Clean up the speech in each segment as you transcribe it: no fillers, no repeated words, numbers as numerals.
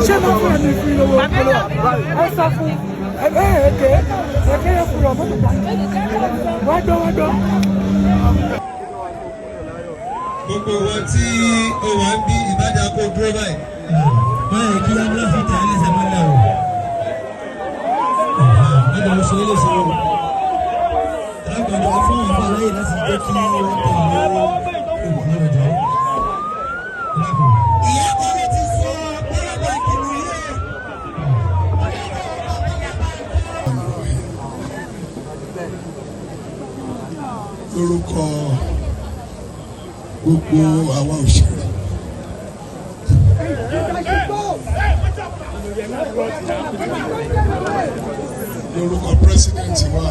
Ṣé máa fún ẹni fún ilé owó ẹ sọ fún ẹ ẹ èké èké yẹn fún ọ mọ́tò wá dán wá dán. Gbogbo wọn tí ó wà ń bí ìbájà kó dúró báyìí. Báyìí kí ambulance tẹ̀ ẹ́ lẹ́sẹ̀ mọ́lẹ̀ o. Ẹgbẹ́ mo ṣe é léṣe o. Alágbàdo fún àwọn afọ aláyè láti jẹ́ kí wọ́n tẹ̀lé òkú ọjọ́. Ìyá kan ló ti sọ bọ́lá báńkì nù yìí o. Lórúkọ gbogbo àwa òṣèré, lórúkọ president wa,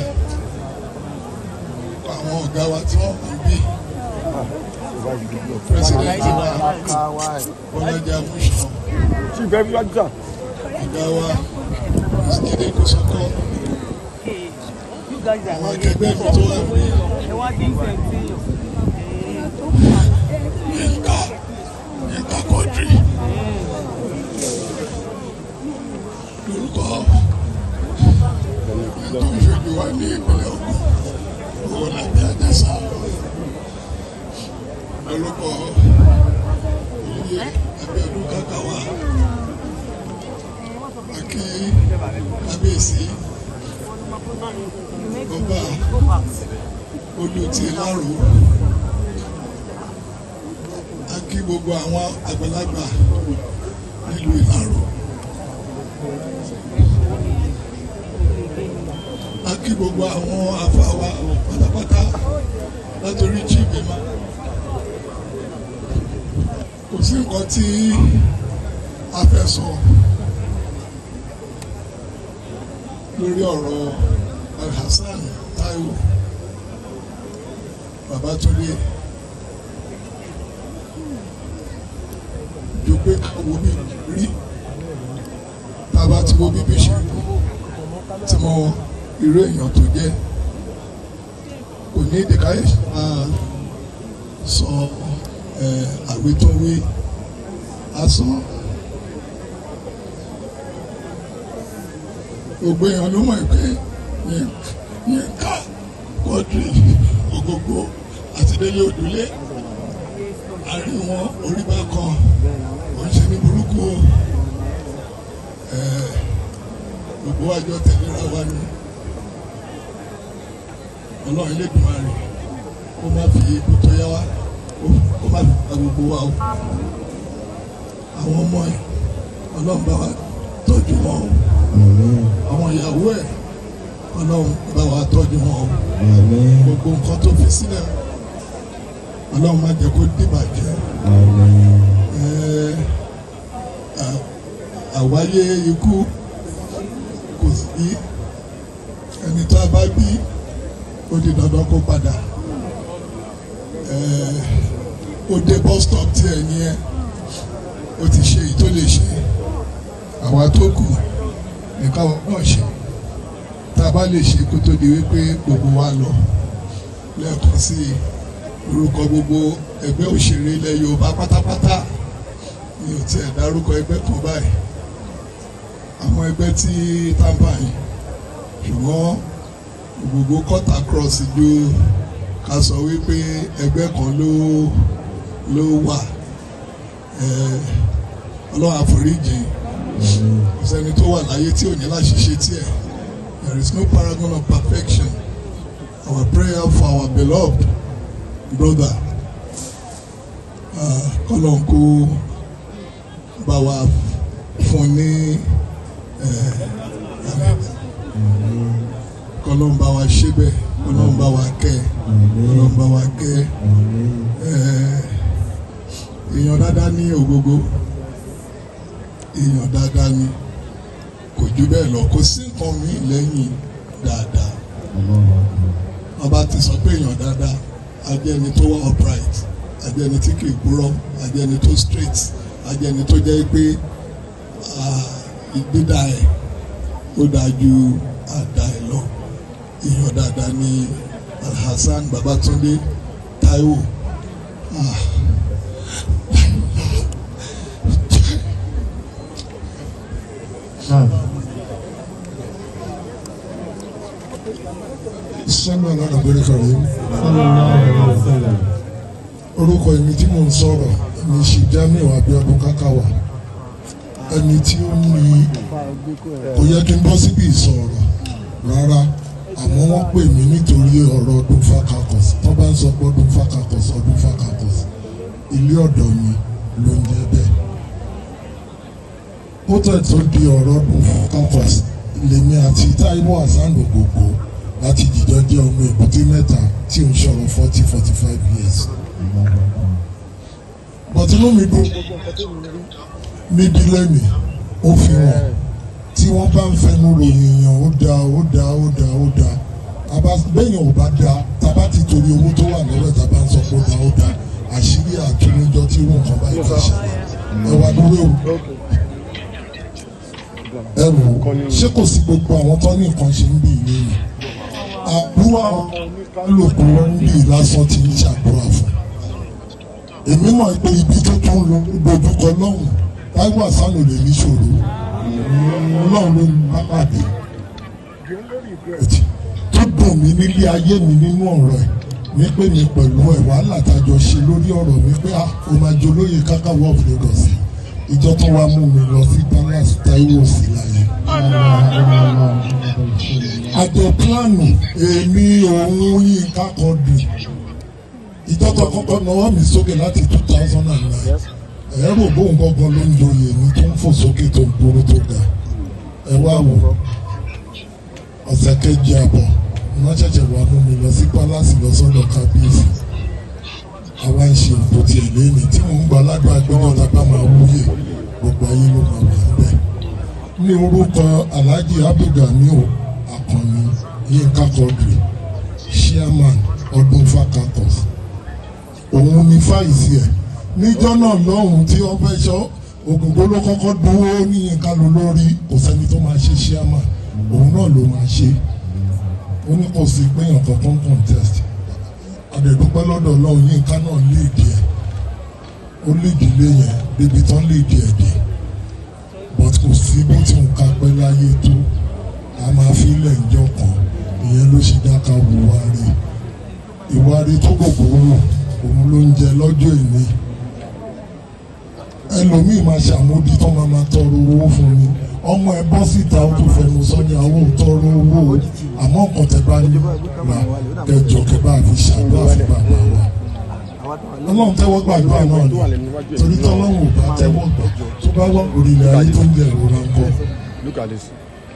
lórúkọ àwọn ọ̀gá wa tí wọ́n kàn bí president wa Bọ́lájí Amúṣan, ọ̀gá wa Jídé Kòsọ́kọ́, àwọn akẹgbẹ́ mi tó wà ní Yínká, Yínká Quadri, lórúkọ ẹni tó ń ṣojú wa ní ìpínlẹ̀ Ògùn, Owólabí Àjàsà, lórúkọ olóyè Abíọ́dún Kákàwá, akí kábíyèsí ọba Olùtì Ìlaró, a kí gbogbo àwọn àgbàlagbà nílùú Ìlaró, a kí gbogbo àwọn àfàwà pátápátá látòrí chief emma. Kò sí nǹkan tí a fẹ́ sọ lórí ọ̀rọ̀ Alhassan Taiwo Babátúndé ju pé ká wo bí rí, tá a bá ti wo bíbí ṣe kú tí mo irú èèyàn tó jẹ́, kò ní ìdíkàyè máa sọ àwítúnwí asán. Gbogbo èèyàn ló mọ̀ pé Yínká Quadri, Ògògó àti Délé Òdúlé àárín wọn orí bá kan kò ń ṣe ní burúkú o. Gbogbo àjọ tẹ̀léra wa ni Ọlọ́run Elédùmarè kó má fi ikú tó yá wa, kó má fi pa gbogbo wa o. Àwọn ọmọ ẹ̀, Ọlọ́run bá wa tọ́jú wọn o. Àwọn ìyàwó ẹ̀, Ọlọ́run bá wa tọ́jú wọn o. Gbogbo nǹkan tó fi sílẹ̀, Ọlọ́run má jẹ́ kó dìbàjẹ́. Àwáyé ikú kò sí, ẹni tó a bá bí ó di dandan kó padà. Ó dé bus stop tí ẹ ní ẹ ó ti ṣe èyí tó lè ṣe. Àwa tó kù nìkan náà ṣe tá a bá lè ṣe kó tó di wípé gbogbo wa lọ. Lẹ́ẹ̀kan sí i, orúkọ gbogbo ẹgbẹ́ òṣèré ilẹ̀ Yorùbá pátápátá, mi ò tiẹ̀ dárúkọ ẹgbẹ́ kan báyìí, àwọn ẹgbẹ́ tí tampa yìí, ṣùgbọ́n gbogbo cut across ju ká sọ wípé ẹgbẹ́ kan ló wà. Ọlọ́run àforíjì, kò sẹ́ni tó wà láyé tí ò ní láṣìṣe tiẹ̀. There is no paragon of perfection. Our prayer for our beloved brother, kọ́lọ́n kó bá wa fún ní kọ́lọ́n bá wa ṣe bẹ́ẹ̀, kọ́lọ́n bá wa kẹ́, kọ́lọ́n bá wa kẹ́. Èèyàn dáadáa ní Ògógó, èèyàn dáadáa ní. Jù bẹ́ẹ̀ lọ, kò sí nǹkan míì lẹ́yìn dáadáa. Wọ́n bá ti sọ pé èèyàn dáadáa, ajẹ́ni tó wà upright, ajẹ́ni tí kì í purọ́, ajẹ́ni tó straight, ajẹ́ni tó jẹ́ pé ìgbéda ẹ̀ ó dáa ju àdá ẹ̀ lọ. Èèyàn dáadáa ni Alhassan Babatunde Taiwo. Sọ́nà alábẹ́rẹ́ kàrí. Orúkọ èmi tí mò ń sọ̀rọ̀ ní Ṣìjámíù Abíọ́dún Kákáwà, ẹni tí ó ní kò yẹ kí n bọ́ síbi ìsọ̀rọ̀ rárá, àmọ́ wọ́n pè mí nítorí ọ̀rọ̀ ọdún Fakakọ̀s. Tó bá ń sọ pé ọdún Fakakọ̀s, ọdún Fakakọ̀s, ilé ọ̀dọ̀ mi ló ń jẹ́ bẹ́ẹ̀. Ó tẹ̀ tó di ọ̀rọ̀ ọdún Fakakọ̀s, lèmi àti Táíwò Hasan Ògògó láti jìjọ jẹ́ ọmọ Èbúté Mẹ́ta tí ò ń sọ̀rọ̀ 40-45 years. Bọ̀tí inú mi dùn níbi lẹ́nìí, ó fi hàn tí wọ́n bá ń fẹnu ròyìn èèyàn, ó dáa, ó dáa, ó dáa, ó dáa. Bẹ́yàn ò bá dáa, tá a bá ti torí owó tó wà lọ́wọ́ ẹ̀ tá a bá ń sọ pé ó dáa, ó dáa, àṣírí àtúnújọ tí irú nǹkan báyìí bá ṣẹlẹ̀. Ẹ wá dúró ẹ wò ó, ṣé kò sí gbogbo àwọn tó ní nǹkan ṣe ń bì í nìyí? Àdúrà lòkù ń bì lásán ti ń ṣàdúrà fún. Èmi mọ̀ pé ibi tó tún lọ dojúkọ lọ́hùn, Táíwò Hasan ò lè níṣòro. Ọlọ́run ló ń bá pàdé. Tó dùn mí nílé ayé mi nínú ọ̀rọ̀ ẹ̀ ní pé mi pẹ̀lú ẹ̀ wàhálà tájọ ṣe lórí ọ̀rọ̀ mi pé o máa jolóye Kákáwà of Lagos. Ìjọ tó wá mú mi lọ sí Palace, Táíwò sí láyé. Àjọ pílánù èmi òun Yínká Quadri. Ìjọ tó kọ́kọ́ náwó mi sókè láti 2009. Ẹ̀rọ bóun gbọ́ngàn ló ń joyè mi tó ń fò sókè tó ń gbóró tó ga. Ẹ wá wò, ọ̀sẹ̀ kejì àbọ̀ wọ́n ṣẹ̀ṣẹ̀ wá mú mi lọ sí Palace lọ sọ́dọ̀ kábíyèsí. Àwa ń ṣe òkú tiẹ̀ lẹ́ni tí mò ń gba aládùn agbẹ́jọ́ tá a bá máa wúyè, gbogbo ayé ló máa wà níbẹ̀. Ní orúkọ Alhaji Abdulganiu Akànni Yínká Quadri, chairman ọdún Fakakọ̀s, òun ni fáìsì ẹ̀ níjọ́ náà lọ́hùn tí wọ́n fẹ́ sọ Ògògó ló kọ́kọ́ dúró ní Yínká ló lórí, kò sẹ́ni tó máa ṣe chairman, òun náà ló máa ṣe. Ó ní kò sí péyàn kankan contest. Àdẹ̀dúpẹ́ lọ́dọ̀ Ọlọ́run, Yínká náà léèdì ẹ̀, ó léèdì lé yẹn débi tán léèdì ẹ̀ dé. But kò sí bó ti ń ka pẹ́ láyé tó, a máa fi ilẹ̀ ìjọ kan, ìyẹn ló ṣe dáka wùwà rè. Ìwà rè tó gbogbo wù, òun ló ń jẹ lọ́jọ́ ìní. Ẹlòmíì máa ṣàmódi tó máa tọrọ owó fún mi. Ọmọ ẹ bọ́ síta ó tún fẹnu sọ ní àwọn ò tọrọ owó, àmọ́ nǹkan tẹ bá ní ra kẹjọ kẹ bá fi ṣàdúrà fún bàbá wa. Ọlọ́run tẹ́wọ́ gbàdúrà náà ni, torí tọ́lọ́run ò bá tẹ́wọ́ gbà tó bá wà orílẹ̀ ayé tó ń jẹ ìrora ń kọ́.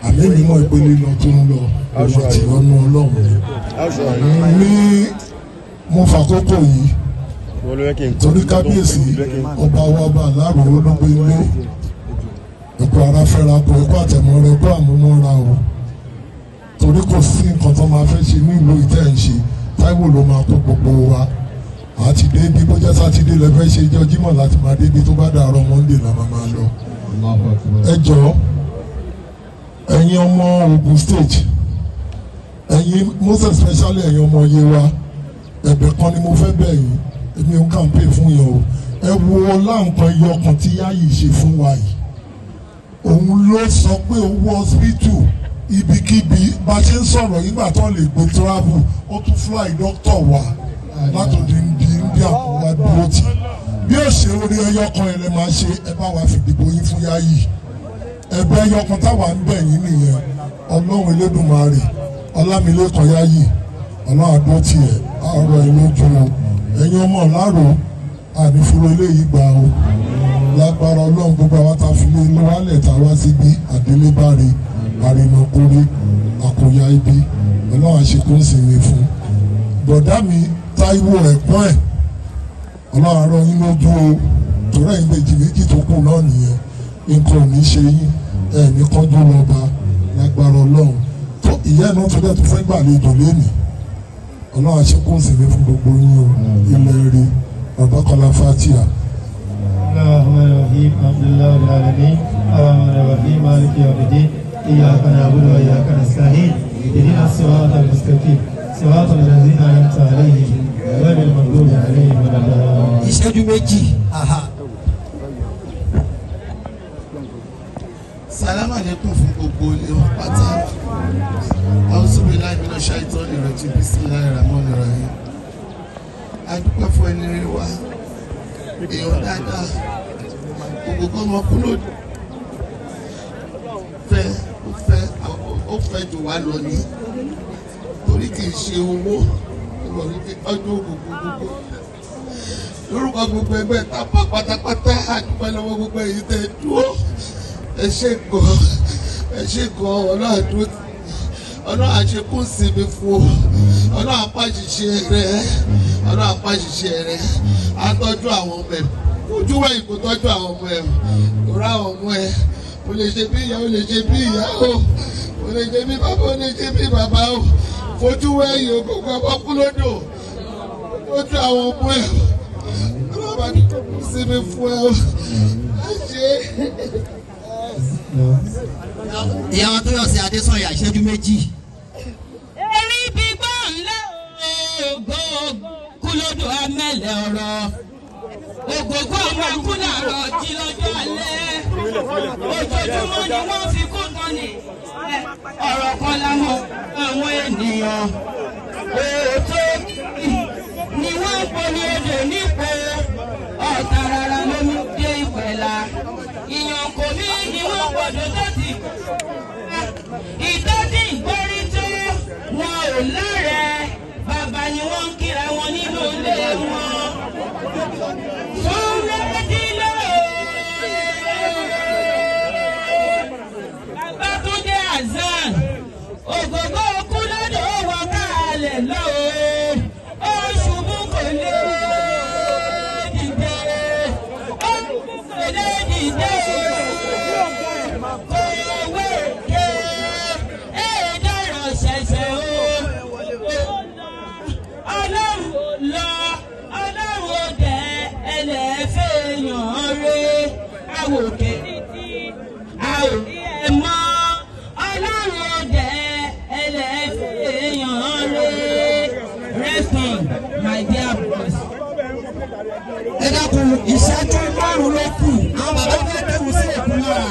Àmì mímọ́ ìpele lọ tó ń lọ, òun àti ìyọ́nú Ọlọ́run ni. Ní mo fàkókò yìí torí kábíyèsí ọba wa ọba Aláró Olúgbénlé, ẹ̀kọ́ ara fẹ́ra kọ, ẹ̀kọ́ àtẹ̀mọ́ra, ẹ̀kọ́ àmúmọ́ra o. Torí kò sí nǹkan tó máa fẹ́ ṣe nílùú ìtẹ́ ń ṣe, Táíwò ló máa kó gbogbo wa. Àti débi bó jẹ́ Sátidé lẹ fẹ́ ṣe, ìjọ Jímọ̀ láti máa débi, tó bá dàárọ̀ Monday la máa lọ. Ẹ jọ̀ọ́ ẹ̀yin ọmọ Ogun State, ẹ̀yin most especially ẹ̀yin ọmọ Yewa, ẹ̀bẹ̀ kan ni mo fẹ́ bẹ̀ yín. Èmi ò ń campaign fún yẹn o. Ẹ wo ọlá nǹkan ẹyọ kan tí Yáyì ṣe fún wa yìí. Òun ló sọ pé owó hospital ibikíbi bá ṣe ń sọ̀rọ̀ nígbà tó lè gbé travel, ó tún fly doctor wá látòdì India kó wá dúró tì. Bí ó ṣe orí ẹyọ kan ẹ lè máa ṣe, ẹ bá wa fi dìbò yín fún Yáyì. Ẹ̀bẹ̀ ẹyọ kan táwa ń bẹ̀ yín nìyẹn. Ọlọ́run Elédùmarè, Ọlámilékan Yáyì, Ọlọ́run àdó tiẹ̀, àárọ̀ ẹ lójú o. Ẹ̀yin ọmọ Ọ̀làró, ànífúró eléyìí gbà o. Lágbára Ọlọ́run, gbogbo àwọn tá a fi lé wálẹ̀ tá a wá síbi àdélébáre, àrìnàkóre, àkóyá ibi, Ọlọ́run àṣekú ń sinmi fún. Bọ̀dá mi Táíwò ẹ̀gbọ́n ẹ̀, Ọlọ́run àárọ̀ yín lójú o. Torí ẹ̀yin méjì méjì tó kù náà nìyẹn, nǹkan ò ní ṣe yín. Ẹ ní kánjú lọ́ba lágbára Ọlọ́run tó ìyá náà tó dẹ̀ tó fẹ́ gbàlejò lénìí. Ọlọ́run àṣekún sì ní fún gbogbo yín o. Ilẹ̀ rí bàbá Kọ́lá Fatia. الرحمن الرحيم، الحمد لله رب العالمين، الرحمن الرحيم، مالك يوم الدين، إياك نعبد وإياك نستعين، اهدنا الصراط المستقيم، صراط الذين أنعمت عليهم، غير المغضوب عليهم ولا الضالين. Ìṣẹ́jú 2. Aha. Salamu alaikum fún gbogbo ilé wa pátá. Auzubillahi minash shaitani rajim, bismillahir rahmanir rahim. A dúpẹ́ fún ẹni rí wa, èèyàn dáadáa, gbogbo ọmọ kúló fẹ́, ó fẹ́, ó fẹ́ jù wá lọ ní, torí kì í ṣe owó ọdún gbogbo gbogbo. Lórúkọ gbogbo ẹgbẹ́ tápá pátápátá, a dúpẹ́ lọ́wọ́ gbogbo èyí tẹ́ dúró. Ẹ ṣé gan, ẹ ṣé gan. Ọlọ́run àdúró, Ọlọ́run àṣekún sinmi fún o. Ọlọ́run apáṣiṣẹ́ rẹ, Ọlọ́run apáṣiṣẹ́ rẹ, á tọ́jú àwọn ọmọ ẹ, ojú wẹ̀yìn kò tọ́jú àwọn ọmọ ẹ, òrà àwọn ọmọ ẹ. O lè ṣe bí ìyá, o lè ṣe bí ìyá o, o lè ṣe bí bàbá, o lè ṣe bí bàbá o. Fojú wẹ̀yìn o, gbogbo ọmọ kú lódò, tọ́jú àwọn ọmọ ẹ. Ọlọ́run àdúgbò sinmi fún ẹ o. Ẹ ṣé. Ìyá wa tó yọ sí Adésanya, ìṣẹ́jú 2. Erí gbígbọ́ ńlá ògo kúlódò amẹ́lẹ̀ ọ̀rọ̀ ògógó ọmọ akúlàrọ̀ jí lọ́jọ́ alẹ́. Ojoojúmọ́ ni wọ́n fi kún tán ní ọ̀rọ̀ kan láwọn àwọn ènìyàn. Òótọ́ ni wọ́n ń poni odò nípo ọ̀tá rárá lómi dé ìpẹ̀lá ìyàn kò mí ni wọ́n gbọ́dọ̀ tó ti ìtọ́jú ìgbórí tó wọn ò lọ́rẹ̀ẹ́ bàbá ni wọ́n ń kíra wọn nínú ilé wọn. Fúnrẹ́dílé Babátúndé Hasan, ògógó kú lọ́dọ̀ wọ káàlẹ̀ lọ́wọ́, ó ṣubú kò lè dìde, ó ṣubú kò lè dìde, kò wéèké ẹ̀ẹ́dọ̀rọ̀ ṣẹ̀ṣẹ̀ o. Ọlọ́run ò lọ, Ọlọ́run ò dẹ̀ ẹlẹ́fẹ̀ yàn re àwòkè títí a ò rí ẹ mọ́. Ọlọ́run ò dẹ̀ ẹlẹ́fẹ̀ yàn re. Rest on, my dear boss. Ẹ dákun, ìṣẹ́jú 5 ló kù. Àwọn bàbá fẹ́ kẹ́rù sí èkó lára.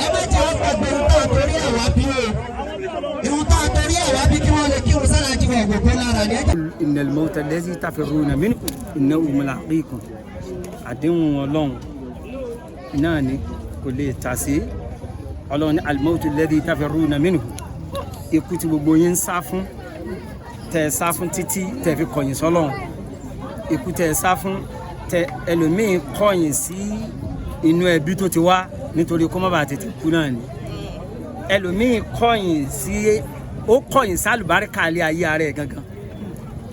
Ẹ má jẹ́ wọ́n gbàgbé ohun tá a torí ẹ̀ wá bí o, ohun tá a torí ẹ̀ wá bí, kí wọ́n lè kírun sára jí wọn gbogbo lára ni. إن الموت الذي تفرون منه إنه ملاقيكم. Àdéhùn Ọlọ́run náà ni kò lè tà sí. Ọlọ́run ní الموت الذي تفرون منه, ikú tí gbogbo yín ń sá fún, tẹ̀ ẹ sá fún títí tẹ̀ fi kọ̀yìn sọ́lọ́run, ikú tẹ̀ ẹ sá fún, tẹ ẹlòmíín kọ̀yìn sí inú ẹbí tó ti wá nítorí kó má bàa tètè kú náà ni. Ẹlòmíín kọ̀yìn sí, ó kọ̀yìn sálùbáríkà alẹ́ ayé ara ẹ̀ gangan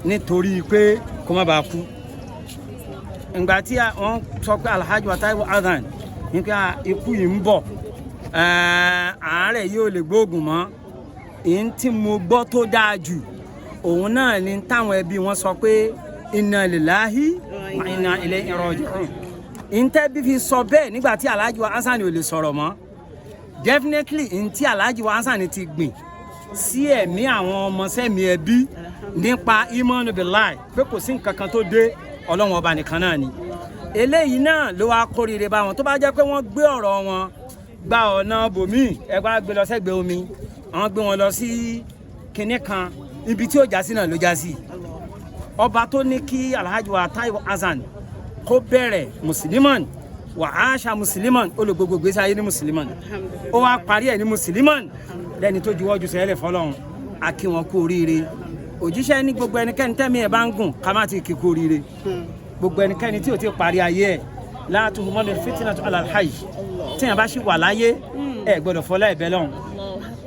nítorí pé kó má bàa kú. Ìgbà tí wọ́n sọ pé Alhaji wa Taiwo Hasan ní pé ikú yìí ń bọ̀, àárẹ̀ yóò lè gbóògùn mọ́, èyí tí mo gbọ́ tó dáa jù òun náà ni táwọn ẹbí wọn sọ pé inna lillahi wa inna ilayhi raji'un. Ìǹtẹ́ bí fi sọ bẹ́ẹ̀ nígbà tí Alhaji wa Hasan ò lè sọ̀rọ̀ mọ́, definitely ntí Alhaji wa Hasan ti gbìn sí ẹ̀mí àwọn ọmọ sẹ́mi ẹbí nípa imanu billahi, pé kò sí nǹkan kan tó dé, Ọlọ́run ọba nìkan náà ni. Eléyìí náà ló wá kórìíre bá wọn. Tó bá jẹ́ pé wọ́n gbé ọ̀rọ̀ wọn gba ọ̀nà bòmíì, ẹgbẹ́ gbé lọ sẹ́gbẹ̀ẹ́ omi, àwọn gbé wọn lọ sí kinní kan, ibi tí ó já sí náà ló já sí. Ọba tó ní kí Alhaji wa Taiwo Hasan kó bẹ̀rẹ̀ musliman wà á ṣa musliman, olùgbogbo gbèsè ayé ní musliman, ó wá parí ẹ̀ ní musliman lẹ́ni tó juwọ́ ju sẹ́lẹ̀ fọlọ́run. A kí wọn kú oríire. Òjíṣẹ́ ní gbogbo ẹnikẹ́ni tẹ́mi ẹ̀ bá ń gùn, ká má ti kí kú oríire. Gbogbo ẹnikẹ́ni tí ò ti parí ayé ẹ̀, لا تؤمن الفتنة على الحي, tíyẹn bá ṣì wà láyé, ẹ gbọ́dọ̀ fọlá ẹ̀bẹ̀ lọ́hùn,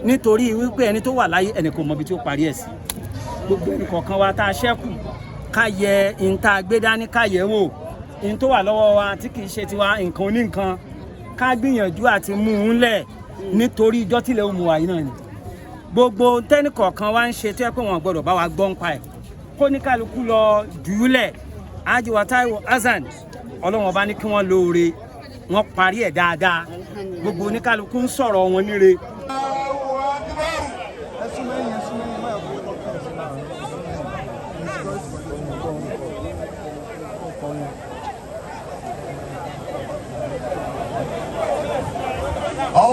nítorí wípé ẹni tó wà láyé, ẹnì kò mọ ibi tí ó parí ẹ̀ sí. Gbogbo ẹnì kọ̀ọ̀kan wa tá a ṣẹ́kù, ká yẹ ìta gbé dání, ká yẹ̀ wò ìyẹn tó wà lọ́wọ́ wa tí kì í ṣe tiwa, nǹkan oníǹkan, ká gbìyànjú àti mú un lẹ̀. Nítorí ijọ́ tílẹ̀ ó mu wa yìí náà ni gbogbo tẹ́nì kọ̀ọ̀kan wa ń ṣe tó yẹ pé wọn gbọ́dọ̀ bá wa gbọ́ ń pa ẹ̀, kó ní kálukú lọ jùúlẹ̀. Alhaji wa Taiwo Hassan, Ọlọ́run ọba ní kí wọ́n lóore, wọ́n parí ẹ̀ dáadáa, gbogbo oníkálukú ń sọ̀rọ̀ wọn níre.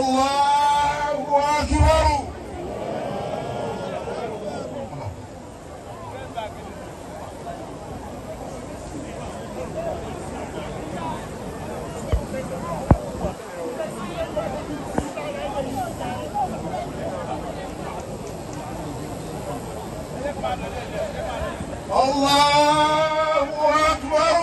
Allahu Akbar. Allahu Akbar.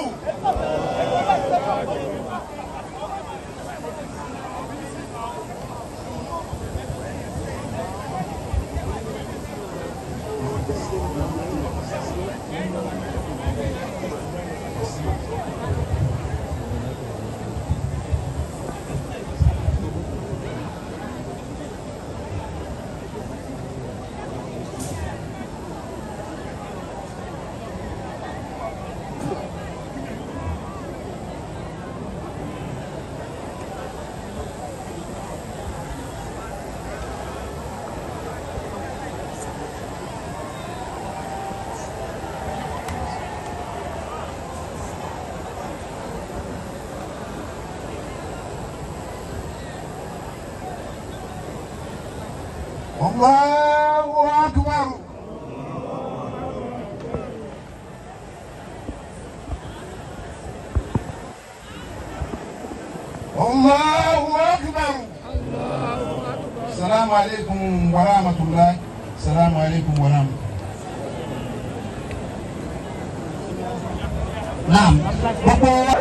Allahu Akbar. Allahu Akbar. Salamu alaikum wa rahmatullah. Salamu alaikum wa rahmatullah. Naam, gbogbo wa.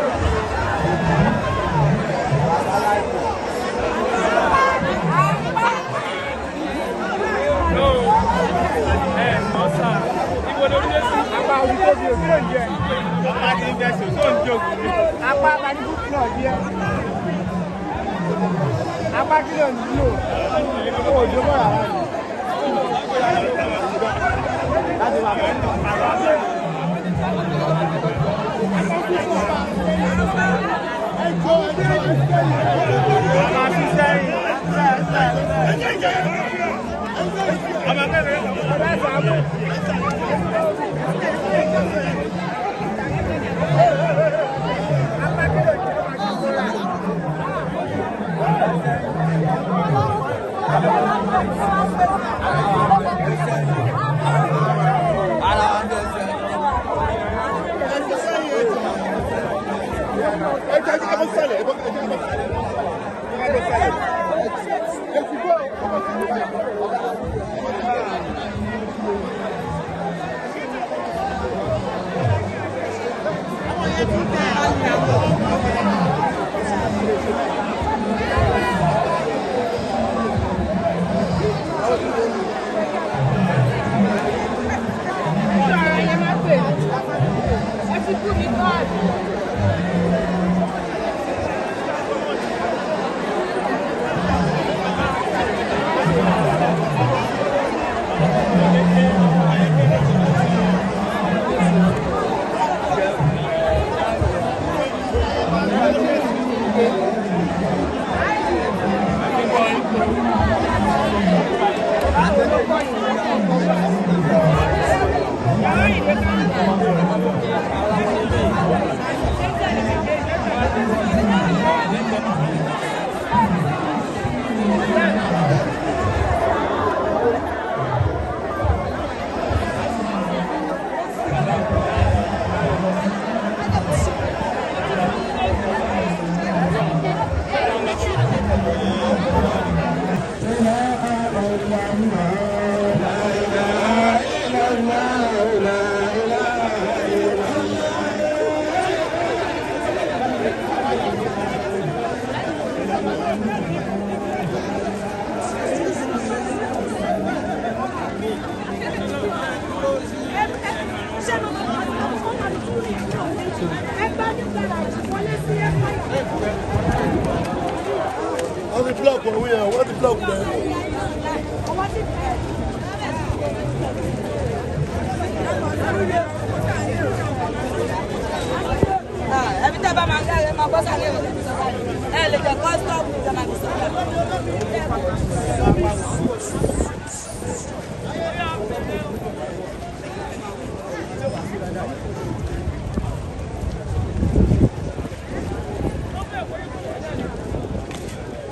Wọ́n ti búlọ̀kù ọ̀hún yẹn, wọ́n ti búlọ̀kù rẹ̀. Ẹbí tẹ́ bá máa ń ẹ máa bọ́ sáré rẹ̀ ẹ lè jẹ́ kọ́sítọ́ọ̀mù tẹ́ máa fi sọ́kà.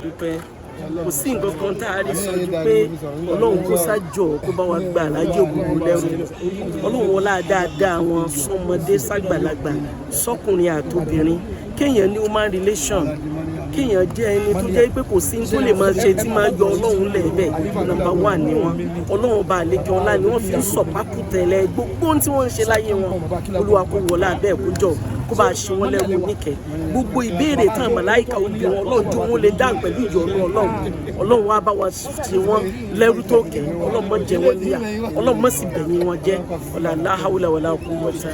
Dúpẹ́, kò sí nǹkan kan tá a rí sọ ju pé Ọlọ́run kó sájọ kó bá wa gba Alhaji Ògògó lẹ́rú. Ọlọ́run wọlá dáadáa wọn sọmọdé ságbàlagbà sọkùnrin àtobìnrin, kéèyàn ní human relation, kéèyàn jẹ́ ẹni tó jẹ́ pé kò sí ní tó lè máa ṣe tí máa yọ Ọlọ́run lẹ́ẹ̀bẹ̀. Number one ni wọn. Ọlọ́run bá àlejò ọlá ni wọ́n fi ń sọ̀pákùtẹ̀lẹ̀ gbogbo ohun tí wọ́n ń ṣe láyé wọn. Olúwa kó wọlá abẹ́ kó jọ kó bá a ṣe wọn lẹ́rú níkẹ́. Gbogbo ìbéèrè tán màláìka obì wọn, Ọlọ́run jó wọn lè dáhùn pẹ̀lú ìyọ́nú Ọlọ́run. Ọlọ́run wá bá wa ṣe wọn lẹ́rú tó kẹ́. Ọlọ́run má jẹ wọn níyà, Ọlọ́run má sì bẹ̀yìn wọn jẹ́. Ọ̀là láhàúlà wàlà kú wọ́tà.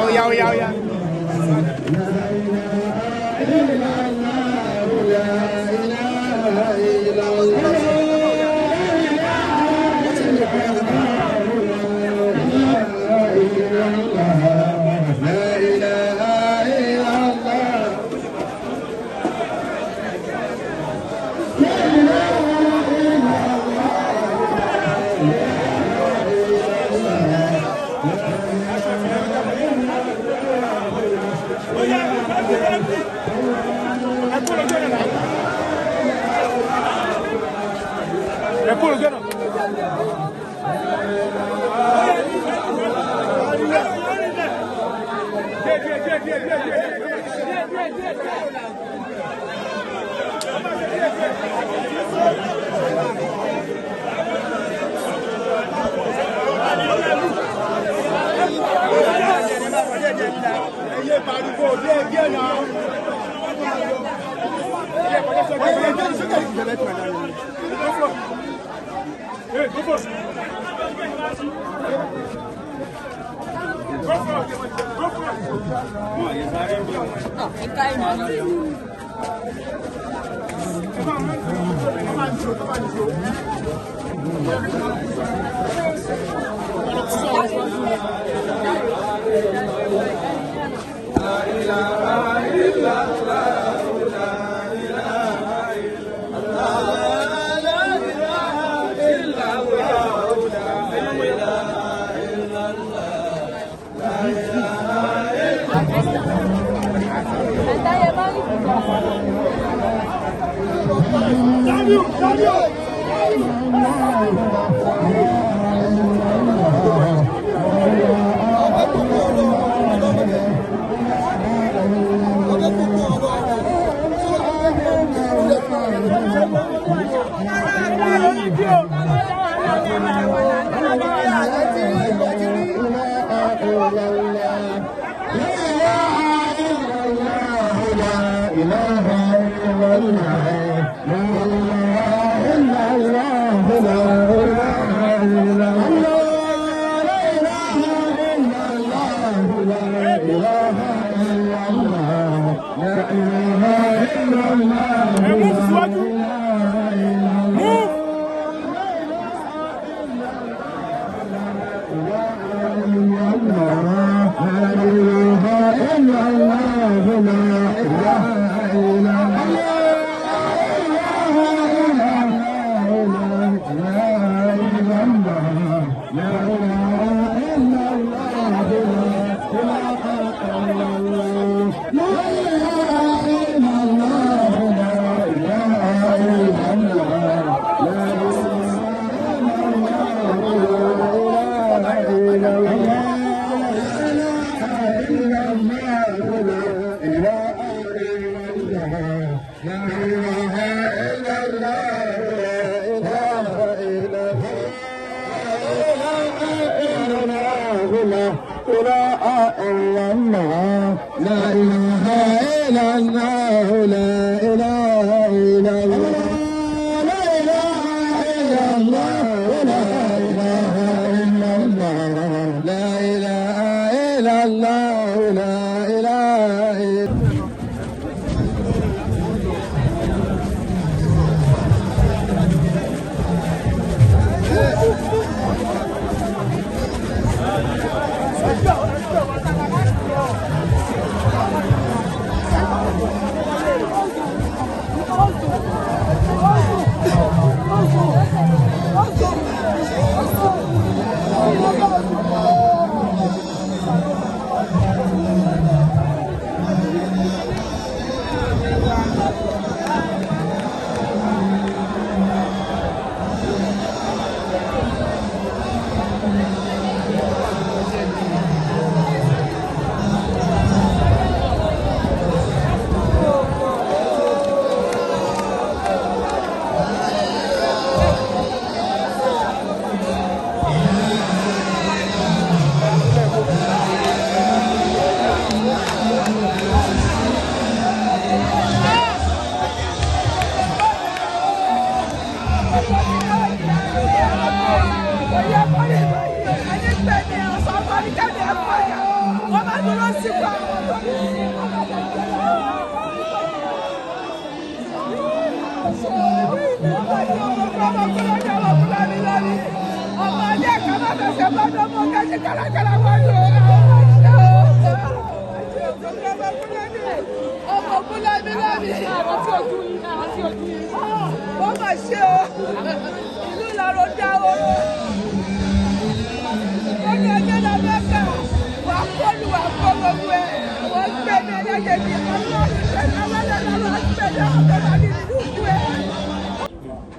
Oya, oya, oya. لا إله إلا الله، لا إله إلا الله.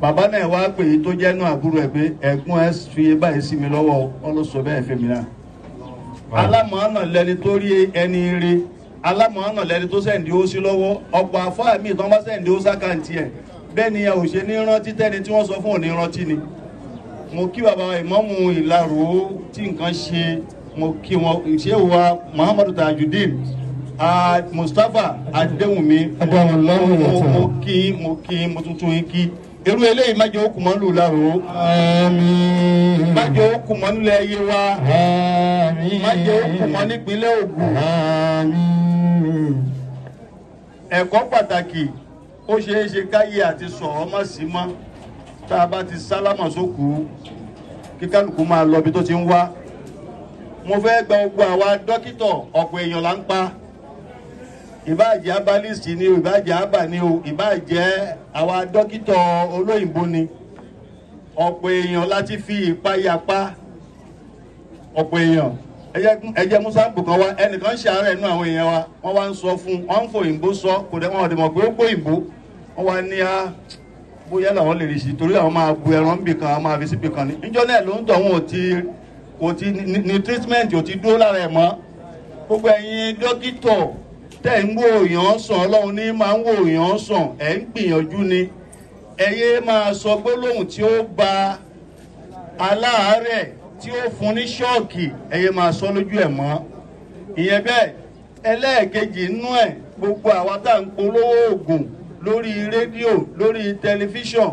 Bàbá náà wá pè é tó jẹ́nu àbúrò ẹ̀ pé ẹ̀gbọ́n ẹ̀ fi báyìí sí mi lọ́wọ́ wọn ló sọ bẹ́ẹ̀ fẹ́mi náà. Alámọ̀ọ́nà lẹni tó rí ẹni rí, alámọ̀ọ́nà lẹni tó sẹ̀ǹdí ó sí lọ́wọ́. Ọ̀pọ̀ àfáà míì tán bá sẹ̀ǹdí ó sákàǹtì ẹ̀ bẹ́ẹ̀ ni ẹ ò ṣe ní rántí tẹ́ni tí wọ́n sọ fún òní rántí ni. Mo kí bàbá ìmáàmù Ìlaró tí nǹkan ṣe, mo kí wọn ṣé wa Muhammadu Tajudeen Mustapha Adéwùnmí, mo kí mo tuntun yín kí. Irú eléyìí má jẹ́ ó kù mọ́ lù Ìlaró. Àmín. Má jẹ́ ó kù mọ́ nílẹ̀ ayé wa. Àmín. Má jẹ́ ó kù mọ́ nípínlẹ̀ Ògùn. Àmín. Ẹ̀kọ́ pàtàkì ó ṣeé ṣe káyé àti sọ̀rọ̀ má sí mọ́ tá a bá ti sálámà sókù kí kálukú máa lọ ibi tó ti ń wá. Mo fẹ́ gba gbogbo àwa dókítà, ọ̀pọ̀ èèyàn là ń pa. Ìbáàjẹ́ abalist ni o, ìbáàjẹ́ abà ni o, ìbáàjẹ́ àwa dókítà olóyìnbó ni. Ọ̀pọ̀ èèyàn láti fi ìpayà pa. Ọ̀pọ̀ èèyàn ẹ jẹ́ musa bùkàn wa, ẹnìkan ṣàárẹ̀ inú àwọn èèyàn wa, wọ́n wá ń sọ fún wọ́n ń fòyìnbó sọ, kò dẹ̀ wọ́n ò dẹ̀ mọ̀ pé ó gbóyìnbó. Wọ́n wá ní á bóyá làwọn lè rí sí torí àwọn máa bu ẹran níbì kan, àwọn máa fi síbì kan ni. Níjọ́ náà ló ń tọ̀ wọn ò ti kò ti ní treatment ò ti dúró lára ẹ̀ mọ́. Gbogbo ẹ̀yin dókítà tẹ́ ń wò yàn sàn, Ọlọ́run ní máa ń wò yàn sàn, ẹ̀ ń gbìyànjú ni. Ẹ yé máa sọ gbólóhùn tí ó ba aláàárẹ̀ tí ó fún ní ṣọ́ọ̀kì, ẹ yé máa sọ lójú ẹ̀ mọ́. Ìyẹn bẹ́ẹ̀. Ẹlẹ́ẹ̀kejì inú ẹ̀, gbogbo àwa tá à ń polówó oògùn lórí rédíò, lórí tẹlifíṣàn,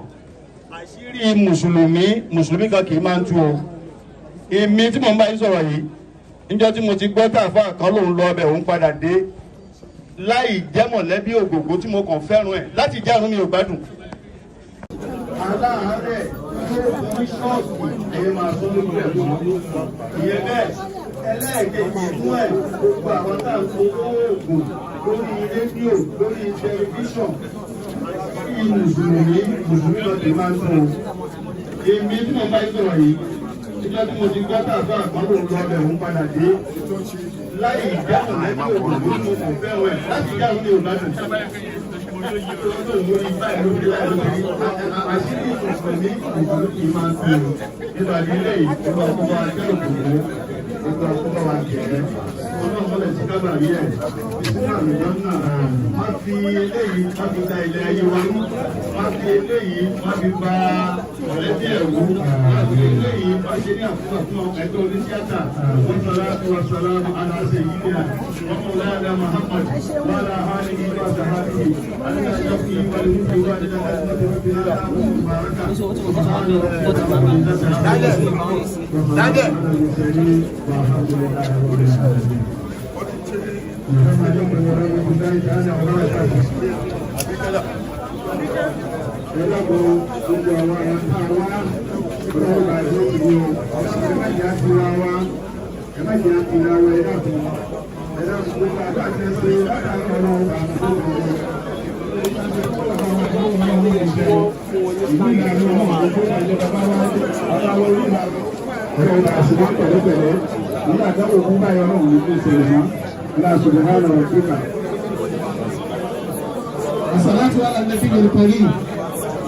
àṣírí mùsùlùmí kan kì í máa ń tú o. Èmi tí mò ń bá yín sọ̀rọ̀ yìí, níjọ́ tí mo ti gbọ́ tààfà kan lòun lọ ọbẹ̀ òun padà dé láì jẹ́ mọ̀lẹ́bí Ògògó tí mo kàn fẹ́ràn ẹ̀ láti jẹ́ àrùn mi ò gbádùn. Aláàárẹ̀ tó ní ṣọ́ọ̀kì ẹ̀yẹ máa sọ lójú ẹ̀ mọ́. Ìyẹn bẹ́ẹ̀. Ẹlẹ́ẹ̀kejì inú ẹ̀, gbogbo àwọn tá à ń polówó oògùn lórí rédíò, lórí tẹlifíṣàn, àṣírí mùsùlùmí lọ sí máa ń tún o. Èmi tí mo bá yín sọ̀rọ̀ yìí, níjọ́ tí mo ti gbọ́ tààfà kan lòun lọ ọbẹ̀ òun padà dé láì jẹ́ mọ̀lẹ́bí Ògògó tí mo kàn fẹ́ràn ẹ̀ láti jẹ́ àrùn mi ò gbádùn. Àṣírí mùsùlùmí kì í máa ń tún o. Nípa ilé yìí, ọba ọkọ̀ wa jẹ́ Ògògó, ọba ọkọ̀ wa jẹ́ ọlọ́run mọ́lẹ̀ sí kábàárì ẹ̀ ìsúná àlùjọ náà. Má fi eléyìí má fi da ilẹ̀ ayé wa rú, má fi eléyìí má fi ba mọ̀lẹ́bí ẹ̀ wú, má fi eléyìí má ṣe ní àkókò fún ẹgbẹ́ oníṣíátà. Wọ́n aláṣẹ yìí ní ọmọ láàdá Muhammad wàlá hali wa sàhábì aláṣẹ wà ní ìwà Àsàlátù ala nabiyil karim.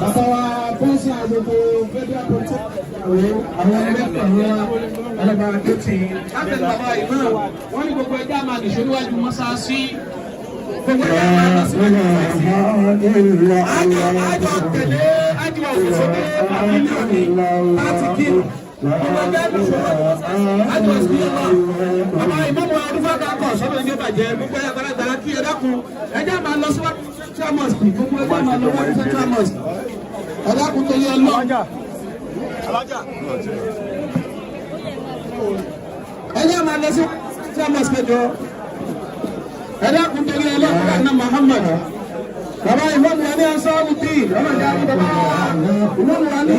Bàbá wa bọ́sà gbogbo federal protect àwọn ẹlẹ́kọ̀ọ́ ọlọ́ba tó ti. Láti bàbá ìmọ̀ wọ́n ní gbogbo ẹja máa nìṣó níwájú mọ́sáàsì. Gbogbo ẹja máa lọ sí mọ́sáàsì. Àjọ tẹ̀lé àjọ òṣèlú pàmílíọ̀nù láti kí. Gbogbo ẹja nìṣó níwájú mọ́sáàsì. Àjọ ìsìnkú náà. Bàbá ìmọ̀ mọ̀ ọdún kakọ̀ sọ́dọ̀ ní ìbàjẹ́ gbogbo ẹja gbalagbala kí ẹ dákun. Ẹja máa lọ síwájú Central Mosque. Gbogbo ẹja máa lọ síwájú Central Mosque. Ẹ dákun torí Ọlọ́run. Ẹ jẹ́ máa lọ sí Central Mosque jọ. Ẹ dákun torí Ọlọ́run àná Muhammad. Bàbá ìmọ̀mù wa ní Ansarudeen, ọlọ́jà ní bàbá ìmọ̀mù wa ní.